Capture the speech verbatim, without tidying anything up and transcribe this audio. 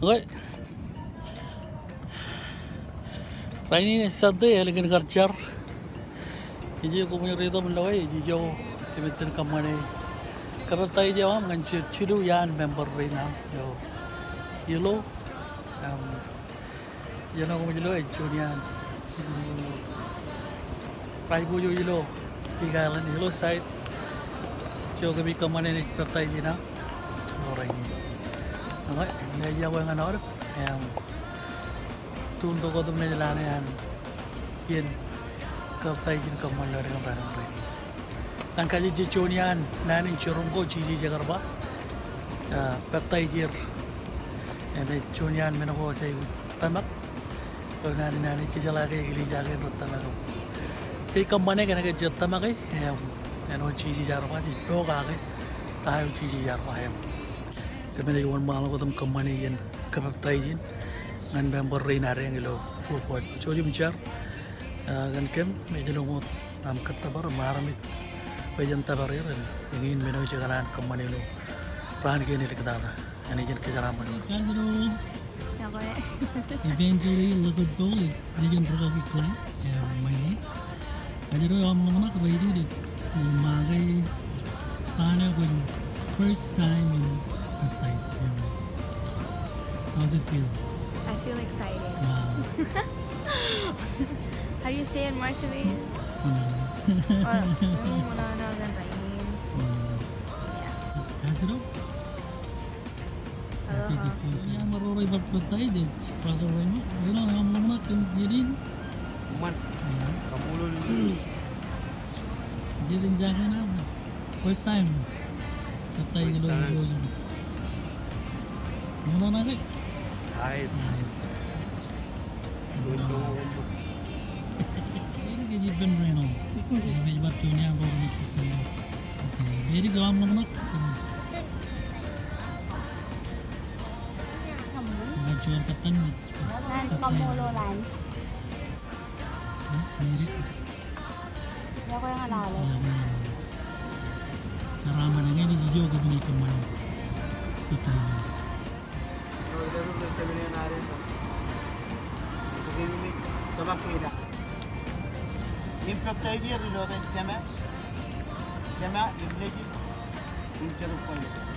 Okay. Rainin ej Sunday, ālikin kar jar. Ij koṃij riit im loe, ij ijo, kōmij itōn kōṃṃane kapaptaij eo aṃ ñan jilu iaan member rein aṃ ilo, ilo, um, Iien eo koṃij lo ej juon iaan tribe eo ilo Big Island, Hillside. Ijo kōmij kōṃṃane naaj peptaij in aṃ ilo rainin. Ak ij iọkwe ñan aolep, im, tune to wōt im naaj lale an iien kapeptaij in kōṃṃan ilo rainin. Ñan kajjitōk juon iaan naan in jiroñ ko Jisōs ekar ba, ah, peptaij er. Im ej juon iaan men ko jej aikuj tōmak. Ilo naan in, naan in jejeḷā ke eklejia kein rej tōmak. Jej kōṃṃane kōnke jej tōmak e, im, āinwōt Jisōs ear ba, jej pokake ta eo Jisōs ear ba, im. Kōmij wōnṃaanḷọk wōt im kōṃṃane iien kapeptaij in ñan member rein ad ilo Fort Worth. Jouj im jar, ah, kōn kōm, ej lo ṃoot aṃ kōttōpar im armej bwe jen tōpar er, im eñin men eo jekōṇaan kōṃṃane ilo raan kein āliktata. Eñin kōjeraaṃṃan. Evangeline Liquid Gold, ej ijin rūkaki Glenn, im, ṃae. Ajri eo aṃ ḷōmṇak, ready to, im, make raan eo kwōj first time in baptize. Im, how's it feel? I feel excited. Wow. How do you say it in Marshallese? Wōn eo. Oh, wōn eo, wōn eo, wōn eo. Wōn eo. Yeah. Just pass it up. Happy to see you. Iaan ro rej bar baptize, ej Brother Reno. Reno, eo aṃ ḷōmṇak kōn iien in? Eṃṃan. Kaṃṃoolol. Iien in jake ṇe. First time. Baptize ilo. First time. Ṃoṇōṇō ke? Aet. Aet. Erik ej ippān Reno. Erik ej bar juon iaan ro rej ippān Reno. Erik, eo aṃ ḷōmṇak? Bar juon kōttan. Ñan kaṃṃoolol an. Erik. Iọkwe ñan aolep. Iọkwe ñan aolep. Jeraaṃṃan, eñin ej ijo kōmij kōṃṃane. Kōttan. Im baptize er ilo etan Jema, Jema im Nejid im Jerubbaal.